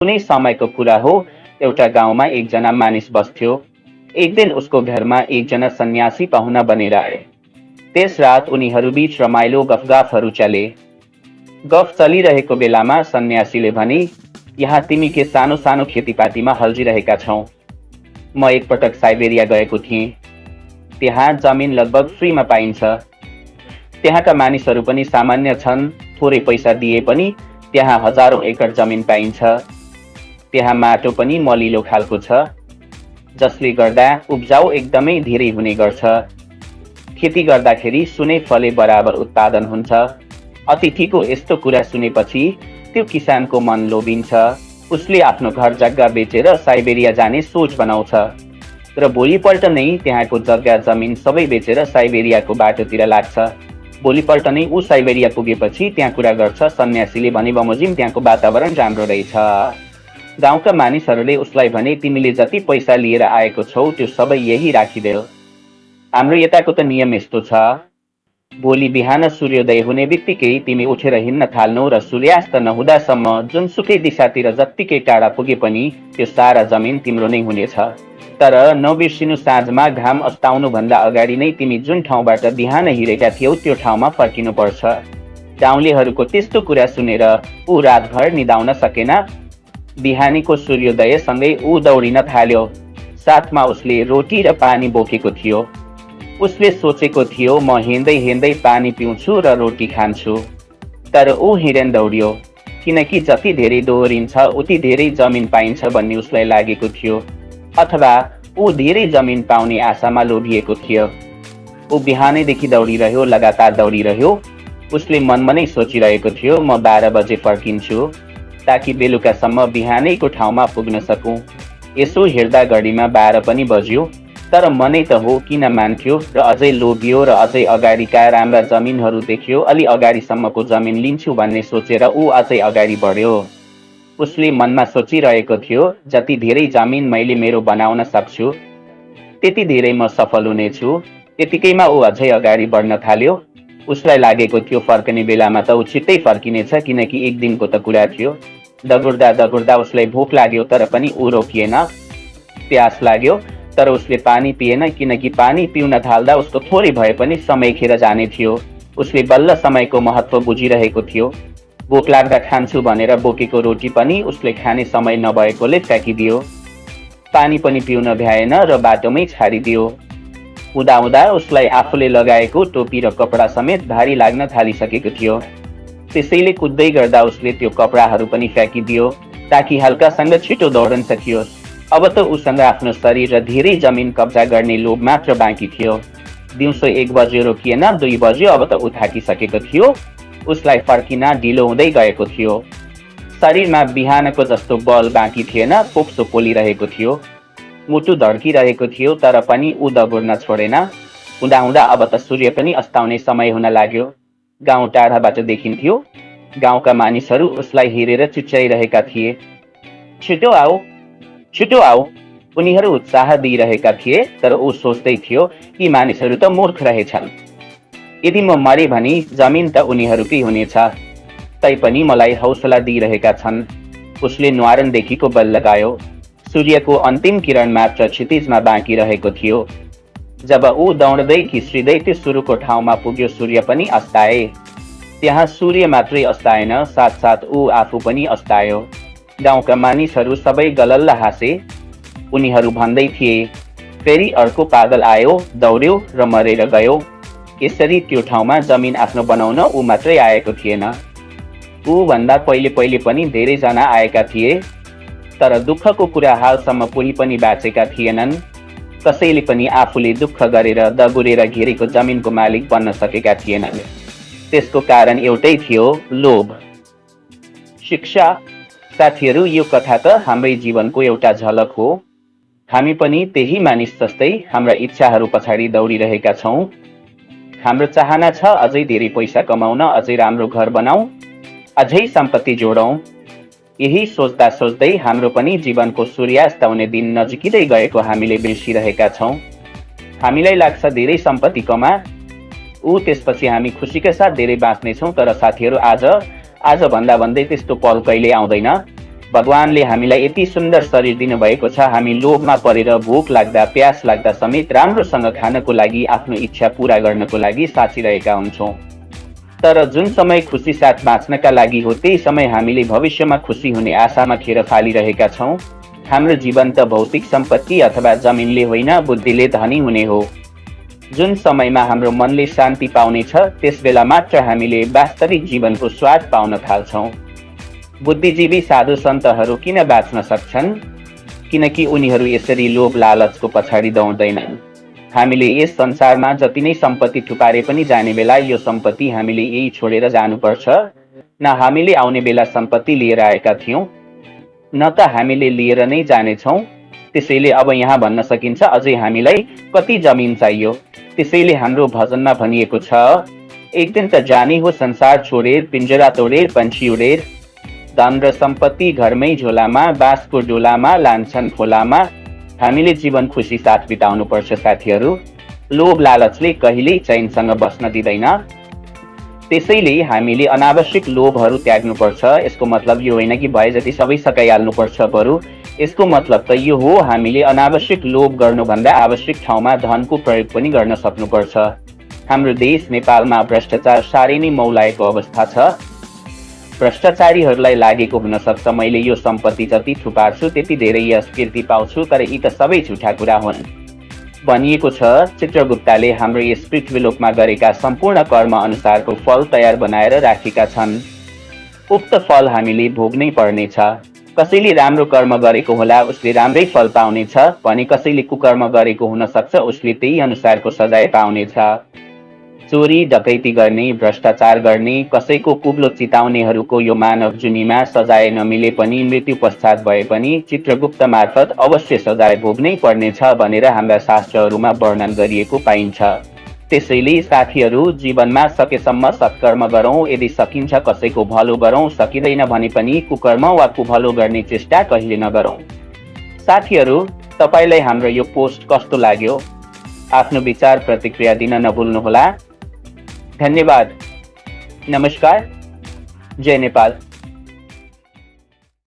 कुनै समयको कुरा हो, एउटा गाउँमा एकजना मानिस बस्थ्यो। एक दिन उसको घरमा एकजना सन्यासी पाहुना बनेर आए। त्यस रात उनीहरूबीच रमाइलो गफगाफहरू चले। गफ चलिरहेको बेलामा सन्यासीले भने, यहाँ तिमी के सानो सानो खेतीपातीमा हल्झिरहेका छौ। म एकपटक साइबेरिया गएको थिएँ। त्यहाँ जमिन लगभग फ्रीमा पाइन्छ। त्यहाँका मानिसहरू पनि सामान्य छन्। थोरै पैसा दिए पनि त्यहाँ हजारौं एकड जमिन पाइन्छ। त्यहाँ माटो पनि मलिलो खालको छ, जसले गर्दा उब्जाउ एकदमै धेरै हुने गर्छ। खेती गर्दाखेरि सुनै फले बराबर उत्पादन हुन्छ। अतिथिको यस्तो कुरा सुनेपछि त्यो किसानको मन लोभिन्छ। उसले आफ्नो घर जग्गा बेचेर साइबेरिया जाने सोच बनाउँछ र भोलिपल्ट नै त्यहाँको जग्गा जमिन सबै बेचेर साइबेरियाको बाटोतिर लाग्छ। भोलिपल्ट नै ऊ साइबेरिया पुगेपछि त्यहाँ कुरा गर्छ। सन्यासीले भने, बमोजिम त्यहाँको वातावरण राम्रो रहेछ। गाउँका मानिसहरूले उसलाई भने, तिमीले जति पैसा लिएर आएको छौ त्यो सबै यही राखिदेऊ। हाम्रो यताको त नियम यस्तो छ, भोलि बिहान सूर्योदय हुने बित्तिकै तिमी उठेर हिँड्न थाल्नु र सूर्यास्त नहुँदासम्म जुनसुकै दिशातिर जत्तिकै टाढा पुगे पनि त्यो सारा जमिन तिम्रो नै हुनेछ। तर नबिर्सिनु, साँझमा घाम अस्ताउनुभन्दा अगाडि नै तिमी जुन ठाउँबाट बिहान हिँडेका थियौ त्यो ठाउँमा फर्किनुपर्छ। गाउँलेहरूको त्यस्तो कुरा सुनेर ऊ रातभर निदाउन सकेन। बिहानीको सूर्योदयसँगै ऊ दौडिन थाल्यो। साथमा उसले रोटी र पानी बोकेको थियो। उसले सोचेको थियो, म हिँड्दै हिँड्दै पानी पिउँछु र रोटी खान्छु। तर ऊ हिँडेन दौड्यो, किनकि जति धेरै दोहोरिन्छ उति धेरै जमिन पाइन्छ भन्ने उसलाई लागेको थियो। अथवा ऊ धेरै जमिन पाउने आशामा लोभिएको थियो। ऊ बिहानैदेखि दौडिरह्यो, लगातार दौडिरह्यो। उसले मनमा नै सोचिरहेको थियो, म 12 बजे फर्किन्छु ताकि बेलुकासम्म बिहानैको ठाउँमा पुग्न सकूँ। यसो हेर्दा घडीमा 12 पनि बज्यो। तर मनै त हो किन मान्थ्यो र अझै लोभियो र अझै अगाडिका राम्रा जमिनहरू देख्यो। अलि अगाडिसम्मको जमिन लिन्छु भन्ने सोचेर ऊ अझै अगाडि बढ्यो। उसले मनमा सोचिरहेको थियो, जति धेरै जमिन मैले मेरो बनाउन सक्छु त्यति धेरै म सफल हुनेछु। त्यतिकैमा ऊ अझै अगाडि बढ्न थाल्यो। उसलाई लागेको थियो फर्कने बेलामा त ऊ छिट्टै फर्किनेछ, किनकि एक दिनको त कुरा थियो। दगुर्दा दगुर्दा उसलाई भोक लाग्यो, तर पनि ऊ रोकिएन। प्यास लाग्यो, तर उसले पानी पिएन, किनकि पानी पिउन थाल्दा उसको थोरै भए पनि समय खेर जाने थियो। उसले बल्ल समयको महत्त्व बुझिरहेको थियो। भोक लाग्दा खान्छु भनेर बोकेको रोटी पनि उसले खाने समय नभएकोले फ्याँकिदियो। पानी पनि पिउन भ्याएन र बाटोमै छाडिदियो। हुँदा उसलाई आफूले लगाएको टोपी र कपडा समेत भारी लाग्न थालिसकेको थियो। त्यसैले कुद्दै गर्दा उसले त्यो कपडाहरू पनि फ्याँकिदियो ताकि हल्कासँग छिटो दौडन सकियोस्। अब त उसँग आफ्नो शरीर र धेरै जमिन कब्जा गर्ने लोभ मात्र बाँकी थियो। दिउँसो 1 बजे रोकिएन, 2 बज्यो। अब त ऊ थाकिसकेको थियो। उसलाई फर्किन ढिलो हुँदै गएको थियो। शरीरमा बिहानको जस्तो बल बाँकी थिएन। पोक्सो पोलिरहेको थियो, मुटु धड्किरहेको थियो, तर पनि ऊ दगुर्न छोडेन। हुँदा अब त सूर्य पनि अस्ताउने समय हुन लाग्यो। गाउँ टाढाबाट देखिन्थ्यो। गाउँका मानिसहरू उसलाई हेरेर चिच्याइरहेका थिए, छिटो आऊ, छिटो आऊ। उनीहरू उत्साह दिइरहेका थिए, तर ऊ सोच्दै थियो, यी मानिसहरू त मूर्ख रहेछन्। यदि म मरे भने जमिन त उनीहरूकै हुनेछ, तैपनि मलाई हौसला दिइरहेका छन्। उसले न्वारानदेखिको बल लगायो। सूर्यको अन्तिम किरण मात्र क्षितिजमा बाँकी रहेको थियो। जब ऊ दौड्दै खिस्रिँदै त्यो सुरुको ठाउँमा पुग्यो, सूर्य पनि अस्ताए। त्यहाँ सूर्य मात्रै अस्ताएन, साथसाथ ऊ आफू पनि अस्तायो। गाउँका मानिसहरू सबै गलल्ल हाँसे। उनीहरू भन्दै थिए, फेरि अर्को पागल आयो, दौड्यो र मरेर गयो। यसरी त्यो ठाउँमा जमिन आफ्नो बनाउन ऊ मात्रै आएको थिएन। ऊ भन्दा पहिले पनि धेरैजना आएका थिए, तर दुःखको कुरा हालसम्म कोही पनि बाँचेका थिएनन्। कसैले पनि आफूले दुःख गरेर दगुरेर घेरेको जमिनको मालिक बन्न सकेका थिएनन्। त्यसको कारण एउटै थियो, लोभ। शिक्षा। साथीहरू, यो कथा त हाम्रै जीवनको एउटा झलक हो। हामी पनि त्यही मानिस जस्तै हाम्रा इच्छाहरू पछाडि दौडिरहेका छौँ। हाम्रो चाहना छ अझै धेरै पैसा कमाउन, अझै राम्रो घर बनाऊ, अझै सम्पत्ति जोडौँ। यही सोच्दा सोच्दै हाम्रो पनि जीवनको सूर्यास्त हुने दिन नजिकिँदै गएको हामीले बिर्सिरहेका छौँ। हामीलाई लाग्छ धेरै सम्पत्ति कमा, त्यसपछि हामी खुसीका साथ धेरै बाँच्नेछौँ। तर साथीहरू, आज भन्दा भन्दै त्यस्तो पल कहिले आउँदैन। भगवानले हामीलाई यति सुन्दर शरीर दिनुभएको छ, हामी लोभमा परेर भोक लाग्दा प्यास लाग्दा समेत राम्रोसँग खानको लागि आफ्नो इच्छा पूरा गर्नको लागि साचिरहेका हुन्छौँ। तर जुन समय खुसी साथ बाँच्नका लागि हो त्यही समय हामीले भविष्यमा खुसी हुने आशामा खेर फालिरहेका छौँ। हाम्रो जीवन त भौतिक सम्पत्ति अथवा जमिनले होइन, बुद्धिले धनी हुने हो। जुन समयमा हाम्रो मनले शान्ति पाउनेछ त्यस बेला मात्र हामीले वास्तविक जीवनको स्वाद पाउन थाल्छौँ। बुद्धिजीवी साधु सन्तहरू किन बाँच्न सक्छन्? किनकि उनीहरू यसरी लोभ लालचको पछाडि दौड्दैनन्। हामीले यस संसारमा जति नै सम्पत्ति थुपारे पनि जाने बेला यो सम्पत्ति हामीले यही छोडेर जानुपर्छ। न हामीले आउने बेला सम्पत्ति लिएर आएका थियौँ, न त हामीले लिएर नै जानेछौँ। त्यसैले अब यहाँ भन्न सकिन्छ अझै हामीलाई कति जमिन चाहियो। त्यसैले हाम्रो भजनमा भनिएको छ, एक दिन त जाने हो संसार छोडेर, पिंजरा तोडेर पंछी उडेर। धन र सम्पत्ति घरमै झोलामा, बाँसको डोलामा लान्छन् खोलामा। हामीले जीवन खुसी साथ बिताउनु पर्छ साथीहरू। लोभ लालचले कहिल्यै चैनसँग बस्न दिँदैन। त्यसैले हामीले अनावश्यक लोभहरू त्याग्नुपर्छ। यसको मतलब यो होइन कि भए जति सबै सकाइहाल्नुपर्छ, बरु यसको मतलब त यो हो हामीले अनावश्यक लोभ गर्नुभन्दा आवश्यक ठाउँमा धनको प्रयोग पनि गर्न सक्नुपर्छ। हाम्रो देश नेपालमा भ्रष्टाचार साह्रै नै मौलाएको अवस्था छ। भ्रष्टाचारीहरूलाई लागेको हुन सक्छ मैले यो सम्पत्ति जति थुपार्छु त्यति धेरै यश कीर्ति पाउँछु, तर यी त सबै झुठा कुरा हुन्। भनिएको छ चित्रगुप्तले हाम्रो यस पृथ्वीलोकमा गरेका सम्पूर्ण कर्म अनुसारको फल तयार बनाएर राखेका छन्। उक्त फल हामीले भोग्नै पर्नेछ। कसैले राम्रो कर्म गरेको होला उसले राम्रै फल पाउनेछ भने कसैले कुकर्म गरेको हुन सक्छ उसले त्यही अनुसारको सजाय पाउनेछ। चोरी डकैती गर्ने, भ्रष्टाचार गर्ने, कसैको कुब्लो चिताउनेहरूको यो मानव जुनीमा सजाय नमिले पनि मृत्यु पश्चात भए पनि चित्रगुप्त मार्फत अवश्य सजाय भोग्नै पर्नेछ भनेर हाम्रा शास्त्रहरूमा वर्णन गरिएको पाइन्छ। त्यसैले साथीहरू जीवनमा सकेसम्म सत्कर्म गरौँ। यदि सकिन्छ कसैको भलो गरौँ, सकिँदैन भने पनि कुकर्म वा कुभलो गर्ने चेष्टा कहिले नगरौँ। साथीहरू तपाईलाई हाम्रो यो पोस्ट कस्तो लाग्यो? आफ्नो विचार प्रतिक्रिया दिन नभुल्नुहोला। धन्यवाद। नमस्कार। जय नेपाल।